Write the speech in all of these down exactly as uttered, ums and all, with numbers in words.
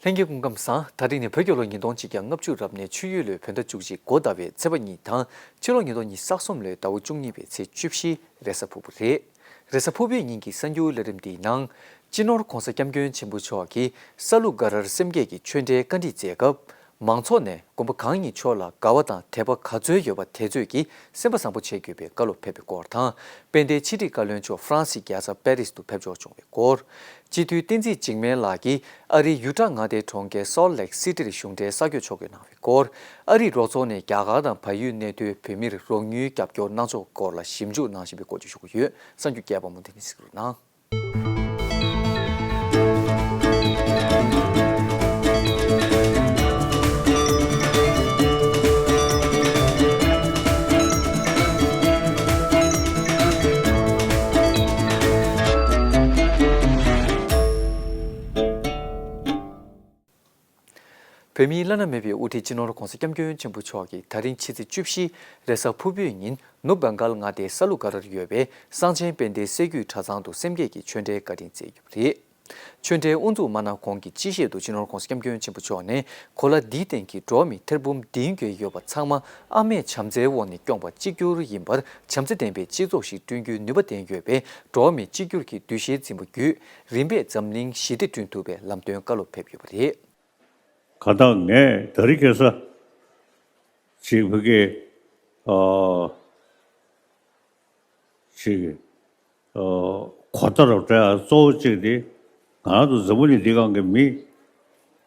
ལྷན་རྒྱས་སྐུ་ཁམས་བཟང་། ད་རིང་ནི་བོད་རྒྱལ་ལོ་ཉིས་སྟོང་ཆིག་བརྒྱ་ལྔ་བཅུ་རབ་གནས་ཆུ་ཡོས་ལོའི་བོད་ཟླ་བཅུ་གཅིག་འགོ་ཟླ་བའི་ཚེས་པ་གཉིས་དང་ཕྱི་ལོ་ཉིས་སྟོང་ཉི་ཤུ་རྩ་གསུམ་ལོའི་ཟླ་བ་བཅུ་གཉིས་པའི་ཚེས་བཅུ་བཞི་རེས་གཟའ་ཕུར་བུ་རེད། རེས་གཟའ་ཕུར་བུའི་ཉིན་གྱི་གསར་འགྱུར་ལས་རིམ་འདིའི་ནང་། སྤྱི་ནོར་༧གོང་ས་༧སྐྱབས་མགོན་ཆེན་པོ་མཆོག་གིས་ས་ལུ་སྒ་རར་སེམས་བསྐྱེད་ཀྱི་ཆོས་འབྲེལ་བཀའ་འདྲི་མཛད་སྐབས། མང་ཚོགས་ནས་དགོན་པ་གང་ཉིད་ཕྱོགས་ལ་དགའ་བ་དང་དད་པ་ག་ཚོད་ཡོད་པ་དེ་ཚོད་ཀྱིས་སེམས་པ་བཟང་པོ་བྱེད་དགོས་པའི་བཀའ་སློབ་ཕེབས་པའི་སྐོར་དང་། དཔལ་ལྡན་ཕྱི་དྲིལ་བཀའ་བློན་མཆོག་ཧྥ་རན་སིའི་རྒྱལ་ས་པེ་རིས་དུ་ཕེབས་འབྱོར་བྱུང་བའི་སྐོར། སྤྱི་འཐུས་བསྟན་འཛིན་འཇིགས་མེད་ལགས་ཀྱིས་ཨ་རིའི་ཡུ་ཊ་མངའ་སྡེའི་གྲོང་ཁྱེར་སོལ་ལེག་སི་ཊི་ལ་གཞུང་འབྲེལ་གསར་འགོད་ཕྱོགས་སྒྲིག་གནང་བའི་སྐོར། ཨ་རིའི་རོགས་ཚོགས་ནས་རྒྱ་གར་དང་བལ་ཡུལ་གནས་སྡོད་བོད་མིར་རོགས་དངུལ་རྒྱབ་སྐྱོར་གནང་ཕྱོགས་སྐོར་ལ་ཞིབ་འཇུག་གནང་བཞིན་པའི་སྐོར་བཅས་ཞུ་གི་ཡོད། གསར་འགྱུར་རྒྱས་པ་མུ་མཐུད་ནས་གཟིགས་རོགས་གནང་། བོད་མིའི་བླ་ན་མེད་པའི་དབུ་ཁྲིད་སྤྱི་ནོར་༧གོང་ས་༧སྐྱབས་མགོན་ཆེན་པོ་མཆོག་གིས་ད་རིང་ཕྱི་ཚེས་བཅུ་བཞི་རེས་གཟའ་ཕུར་བུའི་ཉིན་ནུབ་བྷེང་གྷལ་མངའ་སྡེའི་ས་ལུ་སྒ་རར་ཡོད་པའི་གསང་ཆེན་དཔལ་ལྡན་སྲད་རྒྱུད་གྲྭ་ཚང་དུ་སེམས་བསྐྱེད་ཀྱི་ཆོས་འབྲེལ་བཀའ་དྲིན་སྩལ་ཡོད་པ་རེད། ཆོས་འབྲེལ་དབུ་འཛུགས་མ་གནང་གོང་གི་སྤྱི་བཤད་དུ་སྤྱི་ནོར་༧གོང་ས་༧སྐྱབས་མགོན་ཆེན་པོ་མཆོག་ནས་གོ་ལ་འདིའི་སྟེང་གི་འགྲོ་བ་མི་ཐེར་འབུམ་བདུན་བརྒྱད་ཡོད་པ་ཚང་མ་ཨ་མས་བྱམས་བརྩེའི་འོག་ནས་སྐྱོང་བ་གཅིག་གྱུར་ཡིན་པར་བྱམས་བརྩེ་ལྡན་པའི་སྤྱི་ཚོགས་ཤིག་བསྐྲུན་རྒྱུའི་ནུས་པ་ལྡན་ཡོད་པས་འགྲོ་བ་མི་གཅིག་གྱུར་གྱི་འདུ་ཤེས་འཛིན་པ་བརྒྱུད། རིམ་པས་འཛམ་གླིང་ཞི་བདེ་བསྐྲུན་ཐུབ་པའི་ལམ་སྟོན་བཀའ་སློབ་ཕེབས་ཡོད་པ་རེད། གང་ལྟར་ངས་དེ་རིང་ཁ་སང་ཅིག་བོད་ཀྱི་ཨ་ཅིག་ཨ་གོ་བརྡ་རུ་སྤྲད་ཡ་གཙོ་བོ་གཅིག་དེ་ང་རང་ཚོ་འཛམ་བུ་གླིང་འདི་སྒང་གི་མི་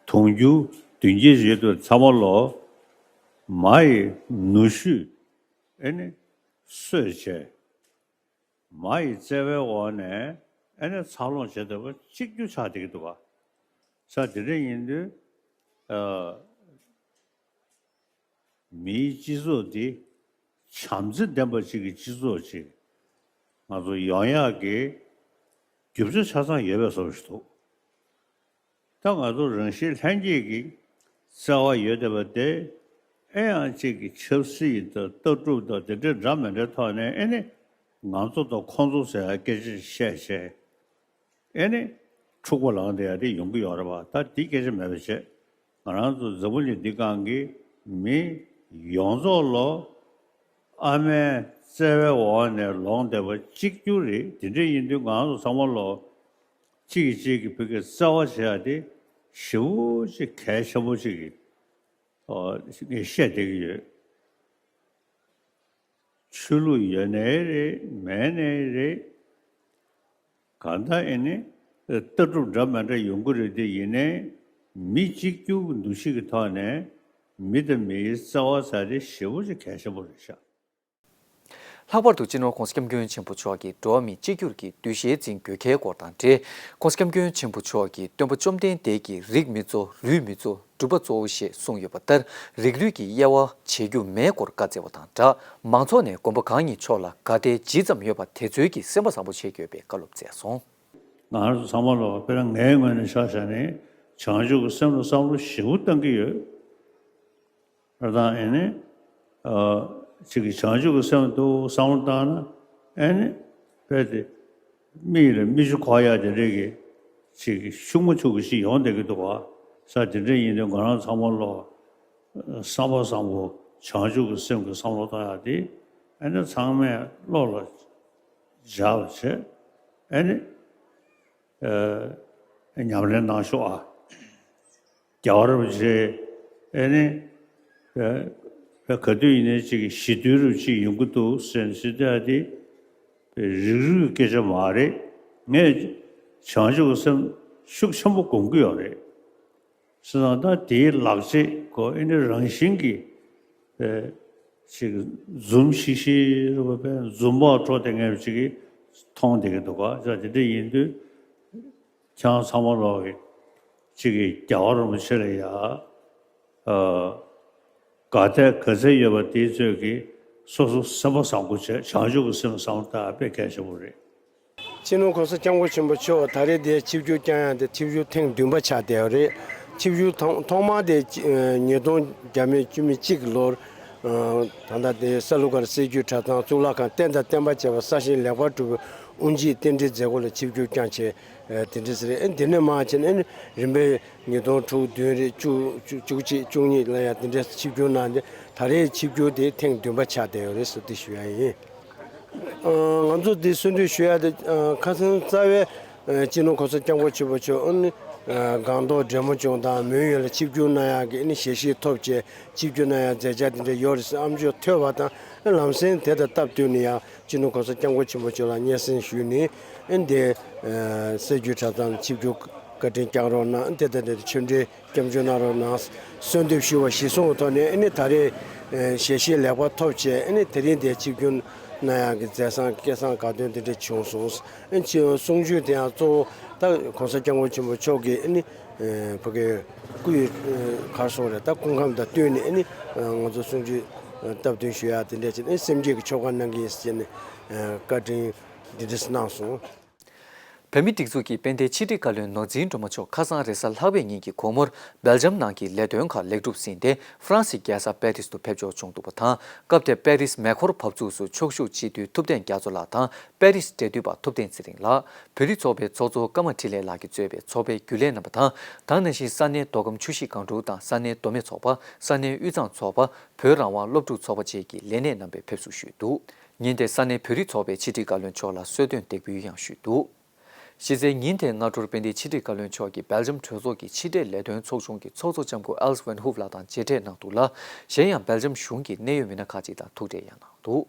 དུང་ཕྱུར་བདུན་བརྒྱད་ཅིག་ཡོད་དུས་ཚང་མ་ལོ་མ་ཡི་ནུ་ཞོས་ཨེ་ནི་གསོས་བྱས། མ་ཡི་བརྩེ་བའི་འོག་ནས་ཨེ་ནས་འཚར་ལོངས་བྱེད་ཐུབ་པ་གཅིག་གྱུར་ཆགས་བསྡད་ཀྱི་འདུག་ག་ས་དེ་འདྲ་ཡིན་དུས་ཨ་མིའི་སྤྱི་ཚོགས་འདི་བྱམས་བརྩེ་ལྡན་པ་ཅིག་གི་སྤྱི་ཚོགས་ཅིག་ང་ཚོ་ཡོང་ཡག་གི་རྒྱུ་ཆ་ཆ་ཚང་ཡོད་པའི་བཟོ་ཞིག་འདུག་ད་ང་ཚོ་རང་བཞིན་ལྷན་སྐྱེས་ཀྱི་བརྩེ་བ་ཡོད་བསྡད་པ་དེ་ཨེ་ཡང་གཅིག་གི་ཆབ་སྲིད་དང་ལྟ་གྲུབ་དང་དེ་འདྲའི་འདྲ་མི་འདྲའི་ཐོག་ནས་ཨེ་ནི་ང་ཚོ་དང་ཁོང་ཚོ་ཟེར་ཡ་སྐད་ཆ་བཤད་བྱས་ཨེ་ནི་འཁྲུག་པ་ལངས་བསྡད་ཡ་དེ་ཡོང་གི་ཡོད་རེད་པ། ད་དེ་སྐད་ཆ་མེད་པ་བྱས་ང་རང་ཚོ་འཛམ་བུ་གླིང་འདི་སྒང་གི་མི་ཡོངས་རྫོགས་ལོ་ཨ་མའི་བརྩེ་བའི་འོག་ནས་ལོངས་བསྡད་པ་གཅིག་གྱུར་རེད། དེ་འདྲ་ཡིན་དུས་ང་རང་ཚོ་ཚང་མ་ལོ། གཅིག་གིས་གཅིག་གི་བུ་གའི་བརྩེ་བ་བྱེད་ཡ་དེ་ཞེ་པོ་ཅིག་གལ་ཆེན་པོ་ཅིག་གི་ཨོ་ངས་བཤད་བསྡད་ཀྱི་ཡོད། ཆོས་ལུགས་ཡོད་ནའི་རེད་མེད་ནའི་རེད། གང་ལྟར་ཨེ་ནི་ལྟ་གྲུབ་འདྲ་མི་འདྲ་ཡོང་གི་རེད་དེ་ཡིན་ནའི་མི་གཅིག་གྱུར་གྱི་འདུ་ཤེས་ཀྱི་ཐོག་ནས་མི་དང་མིའི་བརྩེ་བ་ཟེར་དེ་ཞེ་པོ་ཅིག་གལ་ཆེན་པོ་རེད་ཤག་ལྷག་པར་དུ་སྤྱི་ནོར་༧གོང་ས་༧སྐྱབས་མགོན་ཆེན་པོ་མཆོག་གིས་འགྲོ་བ་མི་གཅིག་གྱུར་གྱི་འདུ་ཤེས་འཛིན་དགོས་གལ་སྐོར་དང་འབྲེལ། ༸གོང་ས་༸སྐྱབས་མགོན་ཆེན་པོ་མཆོག་གིས་སྟོན་པ་བཅོམ་ལྡན་འདས་ཀྱིས་རིགས་མི་གཙོ་ལུས་མི་གཙོ་སྒྲུབ་པ་གཙོ་བོ་ཞེས་གསུངས་ཡོད་པ་ལྟར་རིགས་ལུས་ཀྱི་དབྱེ་བ་འབྱེད་རྒྱུ་མེད་སྐོར་བཀའ་སྩལ་བ་དང་སྦྲགས། མང་ཚོགས་ནས་དགོན་པ་གང་ཉིད་ཕྱོགས་ལ་དགའ་དད་ཇི་ཙམ་ཡོད་པ་དེ་ཚོའི་གིས་སེམས་པ་བཟང་པོ་བྱེད་དགོས་པའི་བཀའ་སློབ་སྩལ་སོང་། ང་རང་ཚོ་ཚང་མ་ལོ་དཔེར་ན་ངའི་ངོས་ནས་ཆ་བཞག་ནས་བྱང་ཆུབ་ཀྱི་སེམས་ལ་བསམ་བློ་ཞེ་པོ་གཏང་གི་ཡོད། ཨ་དང་ཨེ་ནི། ཨ་ཅིག་གིས་བྱང་ཆུབ་ཀྱི་སེམས་འདུག་བསམ་བློ་བཏང་ན་ཨེ་ནི། དཔེ་དེ། མིག་ལ་མིག་ཆུ་འཁོར་ཡག་དེ་འདྲས་ཀྱི་ཅིག་གིས་ཤུགས་མ་ཆུག་གི་ཞིག་ཡོང་བསྡད་ཀྱི་འདུག་བ། ས་དེ་འདྲས་ཡིན་དུས་ང་རང་ཚང་མ་ལོ། བསམ་པ་བཟང་པོ་བྱང་ཆུབ་ཀྱི་སེམས་ཀྱི་བསམ་བློ་བཏང་ཡག་དེ་ཨེ་ནི་ཚང་མས་བློ་ལ་འཇགས་པ་བྱས་ཨེ་ནི། ཨ་ཉམས་ལེན་གནང་ཤོག་ཨ། རྒྱལ་བ་རིན་པོ་ཆེ་ཨེ་ནི། ཨ་ག་དུས་ཡིན་ནའི་ཅིག་ཞི་དུལ་རུ་ཅིག་ཡོང་གི་འདུག་ཟེར་ཟེར་དེ་ཨ་དེ། རིགས་རུས་སྐད་ཆ་མ་རེད། ངས་བྱང་ཆུབ་ཀྱི་སེམས་ཤུགས་ཆེན་པོ་སྒོམ་གྱི་ཡོད་རེད། བྱས་ཙང་ད་དེའི་ལག་རྗེས་ཀོ་ཨེ་ནི་རང་བཞིན་གྱིས་ཨེ་ཅིག་འཛུམ་ཤིག་ཤིག་རེད་པ། འཛུམ་བག་བྲོ་དེ་ངས་ཅིག་གིས་མཐོང་བསྡད་ཀྱི་འདུག་ག་ཅག་དེ་འདྲ་ཡིན་དུས་ཁྱེད་རང་ཚང་མ་ལོག་གིས་ཅིག་གིས་རྒྱལ་བ་རིན་པོ་ཆེ་ལ་ཡ་ཨ་དགའ་དད་ག་ཚད་ཡོད་པ་དེའི་ཚོད་ཀྱིས་སོ་སོ་སེམས་པ་བཟང་པོ་བྱས་བྱང་ཆུབ་ཀྱི་སེམས་བཟང་པོ་ད་དཔེ་གལ་ཆེན་པོ་རེད། སྤྱི་ནོར་༸གོང་ས་༸སྐྱབས་མགོན་ཆེན་པོ་མཆོག་ད་རེས་འདིར་ཆིབས་བསྒྱུར་བསྐྱངས་ཡག་དེ་ཆིབས་བསྒྱུར་ཐེངས་བདུན་པ་ཆགས་བསྡད་ཡོད་རེད། ཆིབས་བསྒྱུར་ཐོག་ཐོག་མ་དེ་ཉིས་སྟོང་བརྒྱ་མེད་བཅུ་མེད་གཅིག་ལོར་ད་ལྟ་དེ་ས་ལུ་སྒར་སྲད་རྒྱུད་གྲྭ་ཚང་གཙུག་ལག་ཁང་རྟེན་དང་བརྟེན་པ་བཅས་པ་གསར་བཞེངས་ལེགས་པར་གྲུབ་པའི་ དབུ་འབྱེད་རྟེན་འབྲེལ་མཛད་སྒོ་ལ་ཆིབས་བསྒྱུར་བསྐྱངས་བྱས། ཨ་དེ་འདྲ་ཟེར། ཨ་དེ་ནས་མར་བྱས་ནས་ཨ་ནི་རིམ་པས་ཉིས་སྟོང་དྲུག་བདུན་རེད། བཅུ་བཅུ་བཅུ་གཅིག་བཅུ་གཉིས་ལ་ཡང་དེ་འདྲ་ཆིབས་བསྒྱུར་གནང་སྟེ། ད་རེས་ཆིབས་བསྒྱུར་དེ་ཐེངས་བདུན་པ་ཆགས་བསྡད་ཡོད་རེད་ཟེར་དེ་ཞུ་ཡ་ཡིན། ཨ་ང་ཚོ་འདི་གསོལ་འདེབས་ཞུ་ཡ་དེ། ཨ་ཁ་སང་རྩ་བའི་ཨ་སྤྱི་ནོར་༸གོང་ས་༸སྐྱབས་མགོན་ཆེན་པོ་མཆོག་ཨ་ནི་ཨ་སྒང་ཏོག་འབྲས་མོ་ལྗོངས་དང་མོན་ཡུལ་ལ་ཆིབས་བསྒྱུར་གནང་ཡག་གི་ཨ་ནི་ཞལ་བཞེས་ཐོབ་བྱས། ཆིབས་བསྒྱུར་གནང་ཡག་མཛད་འཆར་དེ་འདྲ་ཡོད་རེད་ཟེར་ཨ་མཆོག་ཐོས་པ་དང་། ཨ་ལམ་སེང་དེ་དང་སྟབས་བསྟུན་ནས་ཡང་སྤྱི་ནོར་༸གོང་ས་༸སྐྱབས་མགོན་ཆེན་པོ་མཆོག་ལ་སྙན་སེང་ཞུས་ནས། ཨ་ནི་དེ་ཨ་སྲད་རྒྱུད་གྲྭ་ཚང་ལ་ཆིབས་བསྒྱུར་བཀའ་དྲིན་བསྐྱངས་རོགས་གནང་། དེ་དང་དེ་ཆོས་འབྲེལ་སྐྱབས་འཇུག་གནང་རོགས་གནང་། གསོལ་འདེབས་ཞུ་བ་གཞིར་བཟུང་གི་ཐོག་ནས། ཨ་ནི་ད་རེས་ཨ་ཞལ་བཞེས་ལེགས་པར་ཐོབ་བྱས། ཨ་ནི་དེ་རིང་འདིར་ཆིབས་བསྒྱུར་གནང་ཡག་གི་མཛད་བཟང་སྐལ་བཟང་དགའ་སྟོན་དེ་འདྲ་བྱུང་སོང་། ཨ་ནི་ཆིབས་གསུང་ཆོས་དེ་ཡང་གཙོ་བོ་ད་༸གོང་ས་༸སྐྱབས་མགོན་ཆེན་པོ་མཆོག་གིས་ཨ་ནི་ཨ་ཕ་གིའི་སྐུའི་ཨ་ག་རེ་ཟེར་དགོས་རེད། ད་སྐུ་ཁམས་དང་བསྟུན་ནས་ཨ་ནི་ཨ་ང་ཚོ་གསུང་ཆོས་ཨ་སྟབས་བསྟུན་ཞུ་ཡག་དེ་འདྲ་བྱས་ནས། ཨ་ནི་སེམས་བསྐྱེད་ཀྱི་ཆོ་ག་གནང་གི་ཡིན་ཟེར་ནས་ཨ་བཀའ་དྲིན་འདི་འདྲ་གནང་སོང་། བོད་མིའི་སྒྲིག་འཛུགས་ཀྱི་དཔལ་ལྡན་ཕྱི་དྲིལ་བཀའ་བློན་ནོར་འཛིན་སྒྲོལ་མ་མཆོག་ཁ་སང་རེས་གཟའ་ལྷག་པའི་ཉིན་གྱི་དགོང་མོར་སྦེལ་ཇམ་ནང་གི་ལས་དོན་ཁག་ལེགས་གྲུབ་ཟིན་ཏེ། ཧྥ་རན་སིའི་རྒྱལ་ས་པེ་རིས་དུ་ཕེབས་འབྱོར་བྱུང་འདུག་པ་དང་། སྐབས་དེར་པེ་རིས་མེ་འཁོར་བབས་ཚུགས་སུ་ཕྱོགས་བཞུགས་སྤྱི་འཐུས་ཐུབ་བསྟན་རྒྱ་མཚོ་ལགས་དང་། པེ་རིས་འབྲེལ་མཐུད་པ་ཐུབ་བསྟན་ཚེ་རིང་ལགས། བོད་རིགས་ཚོགས་པའི་ཚོགས་གཙོ་ཀརྨ་འཕྲིན་ལས་ལགས་ཀྱིས་གཙོས་པའི་ཚོགས་པའི་རྒྱུན་ལས་རྣམ་པ་དང་། དེ་ནང་བཞིན་ས་གནས་མདོ་ཁམས་ཆུ་བཞི་སྒང་དྲུག་དང་། ས་གནས་མདོ་སྨད་ཚོགས་པ། ས་གནས་དབུས་གཙང་ཚོགས་པ། བོད་རང་དབང་སློབ་ཕྲུག་ཚོགས་པ་བཅས་ཀྱི་ལས་སྣེ་རྣམ་པས་ཕེབས་བསུ་ཞུས་འདུག་ཉིན་དེར་ས་གནས་བོད་རིགས་ཚོགས་པའི་ཕྱི་དྲིལ་བཀའ་བློན་མཆོག་ལ་གསོལ་སྟོན་འདེགས་འབུལ་ཡང་ཞུས་འདུག་གཞི་རྩའི་ཉིན་དེའི་སྔ་དྲོར་དཔལ་ལྡན་ཕྱི་དྲིལ་བཀའ་བློན་མཆོག་གིས་སྦེལ་ཇམ་གྲོས་ཚོགས་ཀྱི་ཕྱི་འབྲེལ་ལས་དོན་ཚོགས་ཆུང་གི་ཚོགས་གཙོ་ལྕམ་སྐུ་ཨལ་སི་ཝན་ཧུབ་ལགས་དང་མཇལ་འཕྲད་གནང་འདུག་ལ། གཞན་ཡང་སྦེལ་ཇམ་གཞུང་གི་གནད་ཡོད་མི་སྣ་ཁག་ཅིག་དང་ཐུག་འཕྲད་ཡང་གནང་འདུག་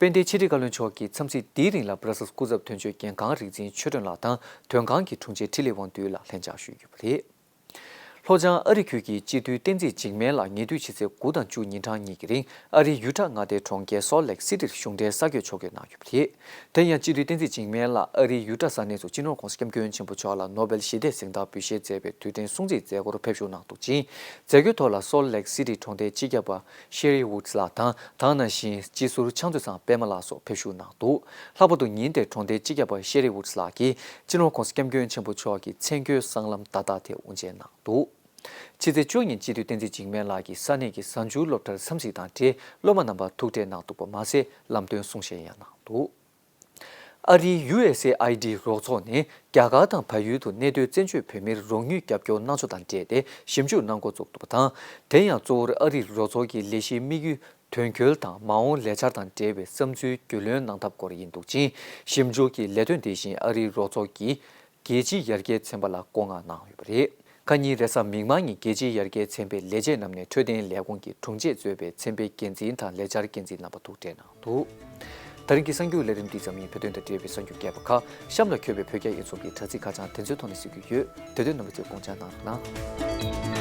དཔལ་ལྡན་ཕྱི་དྲིལ་བཀའ་བློན་མཆོག་གིས་འཚམས་གཟིགས་འདིའི་རིང་ལ་སྦྲ་སེལ་སྐུ་ཚབ་དོན་གཅོད་རྒན་ཁང་རིག་འཛིན་ཆོས་སྒྲོན་ལགས་དང་། དོན་ཁང་གི་དྲུང་ཆེ་འཕྲིན་ལས་དབང་འདུས་ལགས་ལྷན་བཅར་ཞུས་ཡོད་པ་རེད། ལྷོ་བྱང་ཨ་རི་ཁུལ་གྱི་སྤྱི་འཐུས་བསྟན་འཛིན་འཇིགས་མེད་ལགས་ཉེ་དུས་ཕྱི་ཚེས་དགུ་དང་བཅུ་ཉིན་གྲངས་གཉིས་ཀྱི་རིང་ཨ་རིའི་ཡུ་ཊ་མངའ་སྡེའི་གྲོང་ཁྱེར་སོལ་ལེག་སི་ཊིར་གཞུང་འབྲེལ་གསར་འགོད་ཕྱོགས་སྒྲིག་གནང་ཡོད་པ་རེད། དེ་ཡང་སྤྱི་འཐུས་བསྟན་འཛིན་འཇིགས་མེད་ལགས་ཨ་རིའི་ཡུ་ཊ་ས་གནས་སུ་སྤྱི་ནོར་༸གོང་ས་༸སྐྱབས་མགོན་ཆེན་པོ་མཆོག་ལ་ནོ་བེལ་ཞི་བདེའི་གཟེངས་རྟགས་འབུལ་བཞེས་མཛད་པའི་དུས་དྲན་སྲུང་བརྩི་མཛད་སྒོར་ཕེབས་བཞུགས་གནང་འདུག་ཅིང་། མཛད་སྒོའི་ཐོག་ལ་སོལ་ལེག་སི་ཊི་གྲོང་སྡེའི་སྤྱི་ཁྱབ་པ་ཤེ་རི་ཝུཌ་ལགས་དང་། དེ་ནང་བཞིན་སྤྱི་ཟུར་ཕྱག་མཛོད་ཚང་པད་མ་ལགས་སོགས་ཕེབས་བཞུགས་གནང་འདུག་ལྷག་པར་དུ་ཉིན་དེར་གྲོང་སྡེའི་སྤྱི་ཁྱབ་པ་ཤེ་རི་ཝུཌ་ལགས་ཀྱིས་སྤྱི་ནོར་༸གོང་ས་༸སྐྱབས་མགོན་ཆེན་པོ་མཆོག་གི་མཚན་བཀོད་སྲང་ལམ་བརྡ་རྟགས་དེ་དབུ་འབྱེད་གནང་འདུག་ཕྱི་ཚེས་བཅུ་ཉིན་སྤྱི་འཐུས་བསྟན་འཛིན་འཇིགས་མེད་ལགས་ཀྱིས་ས་གནས་ཀྱི་གཟའ་མཇུག་སློབ་གྲྭར་འཚམས་གཟིགས་དང་འབྲེལ་སློབ་མ་རྣམ་པ་ཐུག་འཕྲད་གནང་འདུག་པ་མ་ཟད། ལམ་སྟོན་གསུང་བཤད་ཡང་གནང་འདུག་ཨ་རིའི་ཡུ་ཨེས་ཨེ་ཨའི་ཌི་རོགས་ཚོགས་ནི་རྒྱ་གར་དང་བལ་ཡུལ་དུ་གནས་སྡོད་བཙན་བྱོལ་བོད་མིར་རོགས་དངུལ་རྒྱབ་སྐྱོར་གནང་ཕྱོགས་དང་འབྲེལ་ཏེ་ཞིབ་འཇུག་གནང་འགོ་བཙུགས་འདུག་པ་དང་། དེ་ཡང་གཙོ་བོར་ཨ་རིའི་རོགས་ཚོགས་ཀྱི་ལས་གཞིའི་དམིགས་ཡུལ་དོན་འཁྱོལ་དང་མ་འོངས་ལས་འཆར་དང་འབྲེལ་བའི་བསམ་ཚུལ་རྒྱུས་ལོན་གནང་ཐབས་སྐོར་ཡིན་འདུག་ཅིང་། ཞིབ་འཇུག་གི་ལས་དོན་དེ་བཞིན་ཨ་རིའི་རོགས་ཚོགས་ཀྱི་རྒྱལ་སྤྱིའི་ཡར་རྒྱས་ཚན་པ་ལ་བཀོད་མངགས་གནང་ཡོད་པ་རེད། ཁ་ཉིན་རེས་གཟའ་མིག་དམར་ཉིན་རྒྱལ་སྤྱིའི་ཡར་རྒྱས་ཚན་པའི་ལས་བྱེད་རྣམས་ནས་འཕྲོད་བསྟེན་ལས་ཁུངས་ཀྱི་དྲུང་ཆེས་གཙོས་པའི་ཚན་པའི་འགན་འཛིན་དང་ལས་འཆར་འགན་འཛིན་རྣམ་པ་ཐུག་འཕྲད་གནང་འདུག་དེ་རིང་གི་གསར་འགྱུར་ལས་རིམ་འདི་ཙམ་ཡིན། བོད་དོན་དང་འབྲེལ་བའི་གསར་འགྱུར་རྒྱས་པ་ཁག་གཤམ་ལ་འཁོད་པའི་བོད་རྒྱ་དབྱིན་གསུམ་གྱི་དྲ་ཚིགས་ཁ་བྱང་དེ་ཚོའི་ཐོག་ནས་གཟིགས་རྒྱུ་ཡོད། དེ་དུས་རྣམ་པ་ཚོས་དགོངས་འཇགས་གནང་རོགས་གནང་།